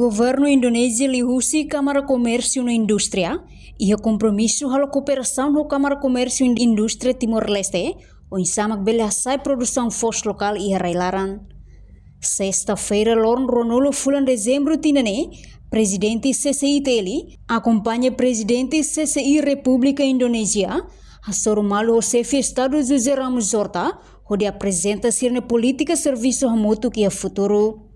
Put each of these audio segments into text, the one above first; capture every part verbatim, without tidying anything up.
Governu Indonézia liuhusi Kámara Komérsiu no Indústria iha kompromisu halo kooperasaun ho Kámara Komérsiu no Indústria Timor-Leste, oinsá mak bele hasa'e produsaun foos lokál iha rai-laran. Sesta-feira, loron ruanulu fulan Dezembru tinan ne'e, Prezidente C C I T L akompaña Prezidente C C I Repúblika Indonézia hasoru malu ho Xefe Estadu José Ramos Horta, hodi aprezenta sira-nia polítika servisu hamutuk iha futuru.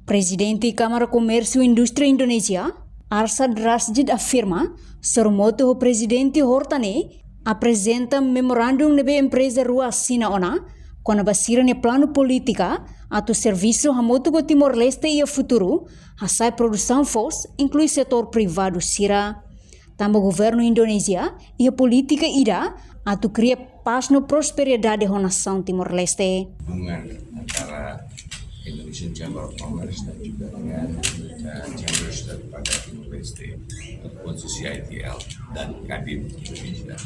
Prezidente Kámara Komérsiu Indústria Indonézia, Arshad Rashid afirma, sorumutu ho Prezidente Horta ne'e aprezenta memorandum ne'ebé empreza rua asina ona, kona-ba sira-nia planu polítika atu servisu hamutuk ho Timor-Leste iha futuru, hasa'e produsaun foos, inklui setór privadu sira. Tanba governu Indonézia iha polítika ida atu kria pás no prosperidade ho nasaun Timor-Leste. Hubungan antara Indonesian Chamber of Commerce dan juga dengan, eh, chambers daripada Timor-Leste, ataupun C C I T L dan Kadin Indonesia.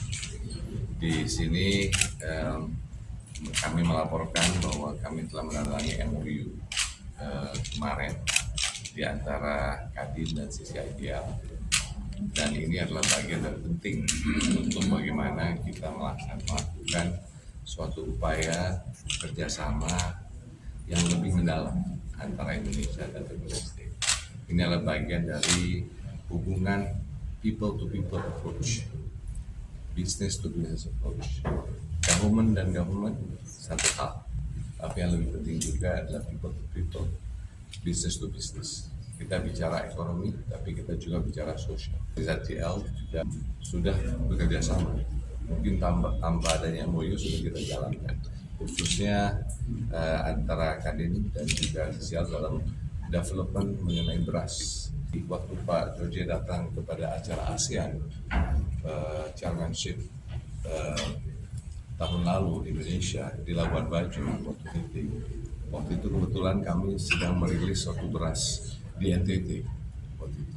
Di sini, em, kami melaporkan bahwa kami telah menandatangani M O U, eh, kemarin di antara Kadin dan C C I T L. Dan ini adalah bagian dari penting untuk bagaimana kita melaksan-, melakukan suatu upaya kerjasama yang lebih mendalam antara Indonesia dan Timor Leste. Ini adalah bagian dari hubungan people to people approach, business to business approach, government dan government satu hal, tapi yang lebih penting juga adalah people to people, business to business. Kita bicara ekonomi, tapi kita juga bicara sosial. Di Z T L juga sudah bekerja sama. Mungkin tanpa, tanpa adanya M O U sudah kita jalankan. Khususnya, eh, antara Kadin dan juga sosial dalam development mengenai beras. Di waktu Pak George datang kepada acara ASEAN, eh, chairmanship, eh, tahun lalu di Indonesia, di Labuan Bajo, waktu itu. Waktu itu kebetulan kami sedang merilis suatu beras di N T T waktu itu,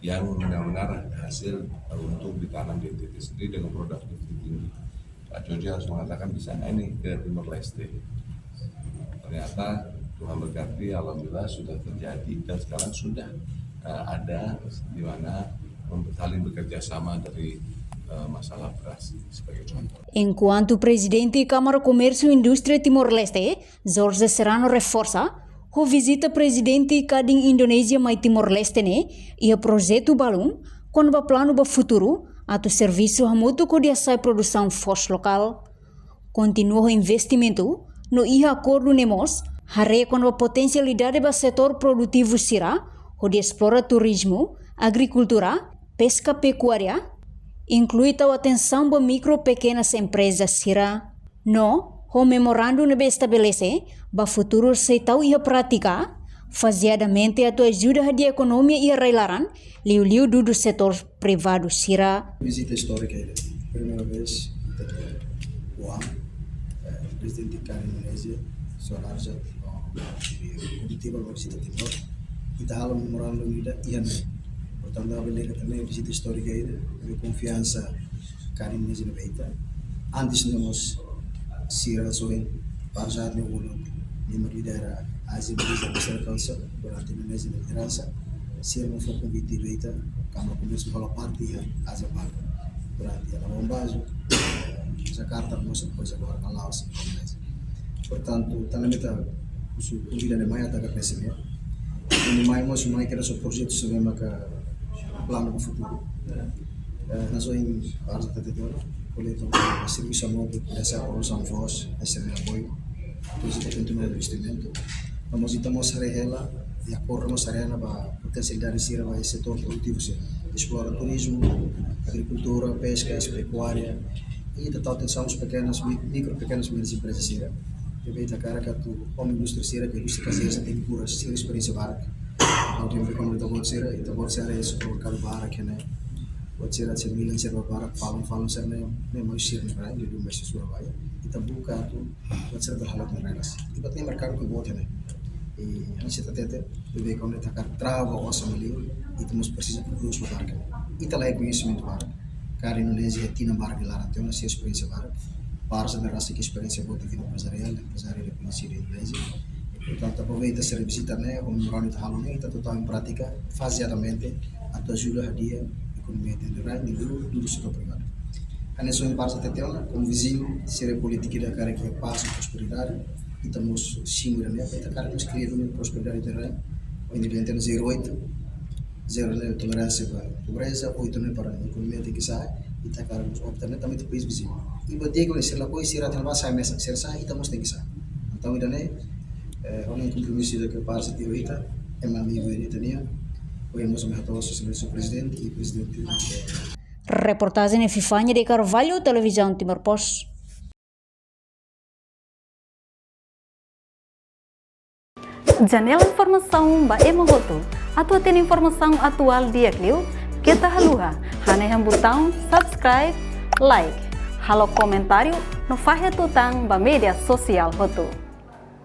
yang benar-benar hasil untuk ditanam di N T T sendiri dengan produktivitas tinggi. Pak George langsung mengatakan, "Bisa nggak ini ke Timor Leste?" Ternyata Tuhan berkati, alhamdulillah sudah terjadi dan sekarang sudah, eh, ada di mana mem-, saling bekerja sama dari, eh, masalah beras sebagai contoh. Enkuantu Prezidente Kámara Komérsiu Indústria Timor-Leste, Jorge Serrano reforsa, ho vizita Prezidente Kadin Indonézia mai Timor-Leste ne'e, iha projetu balun, kona-ba planu ba futuru, atu servisu hamutuk hodi hasa'e produsaun foos lokál. Kontinua ho investimentu, no iha akordu ne'e mós, haree kona-ba potensialidade ba setór produtivu sira, hodi esplora turizmu, agrikultura, peska pekuária, inklui tau atensaun ba mikro pekenas empreza sira. No, ho memorandu ne'ebé estabelese, ba futuru sei tau iha prátika, fazeadamente atu ajuda hadi'a ekonomia iha rai-laran, liuliu dudu setór privadu sira. Vizita istórika ida. Primeira vez, ita iha Wuhan, eh, Prezidente Kadin Indonézia, Señór Arshad, no, di, di, di, vizita Timor. Ita halo memorandu ida iha ne'e. Portantu, ha'u bele dehan katak ne'e vizita istórika ida, ne'e konfiansa Kadin Indonézia ne'e ba ita. Antes ne'e mós sira soin, Pak Arshad ne'e uluk, nia mak lidera ASEAN Business Council durante Indonézia nia lideransa. Sira mak fó konvite ba ita, Kámara Komérsiu hola parte iha ASEAN Park durante iha Labuan Bajo, Jakarta, mós depois agora na Laos, Indonézia. Portantu, tanba ita husu konvida nia mai, ita agradese nia. Nia mai mós mai kera so projetu sira ne'ebé maka planu ba futuru. Eh, nasaun para sa tete dona, koleta servisu hamutuk, ida sa produsaun foos, ese ne'e apoiu. Depois ita kontinua investimentu. Vamos, ita mós haree hela, i akordu mós haree hela ba potensialidade sira ba setór produtivu sira. Esplora turizmu, agrikultura, peska, pekuária, i ita tau atensaun ba pekenas, mi-, mikro, pekenas, médias empreza sira. Ne'ebé ita hakarak atu, ho indústria sira, ke indústria kazeiru sira tenke kura, sira esperiénsia barak. Ha'u tenke kona ita-boot sira, ita-boot sira iha supermerkadu barak iha ne'e. Buat sira sei milan sira barak, falun-falun sira ne'e, ne'e mai sira ne'e, rai, di Universitas Surabaya. Ita buka atu, buat sira hala'o ne'e rai rasik. Ita tenke merkadu ke boot iha ne'e. I, hanesan ita hatete, ne'ebé kona ita hakarak trava osan liur, ita mós presiza produs barak. Ita laiha koñesimentu barak. Kadin Indonézia iha tinan barak iha laran, tenke iha esperiénsia barak. Para sa ne'e rasik esperiénsia boot iha empresariál, emprezáriu rekoñesidu iha Indonézia. Portantu, aproveita sira vizita ne'e, ho memorandum ita halo ne'e, ita tau em prátika fazeadamente, atu ajuda hadi'a ekonomia ita-nia rai, liuliu setór privadu. Hanesan ohin parsa hatete ona, komu viziñu, sira polítika ida hakarak iha pás i prosperidade, ita mós simu ida-ne'e, ita hakarak mós kria duni prosperidade ita-nia rai, ohin ita hatene zero oito, zero ne'e toleránsia ba pobreza, oito ne'e para ekonomia tenke sa'e, ita hakarak mós opta ne'e, tanba ita país viziñu. I buat ida ne'ebé sira lakohi, sira tenke ba sa'e mesak, sira sa'e, ita mós tenke sa'e. Entaun, ida-ne'e, eh, ohin kompromisu ida ke parsa tiro ita, ema amigu ida ita-nian, ohin mós ami hato'o Sua Exelénsia Prezidente i Prezidente. Reportajen Epifania de Carvalho, Televizaun Timor Post. Janela informasaun ba ema hotu. Atu hatene informasaun atuál di'ak liu, keta haluha hanehan butaun subscribe, like, halo komentáriu no fahe tutan ba média sosiál hotu.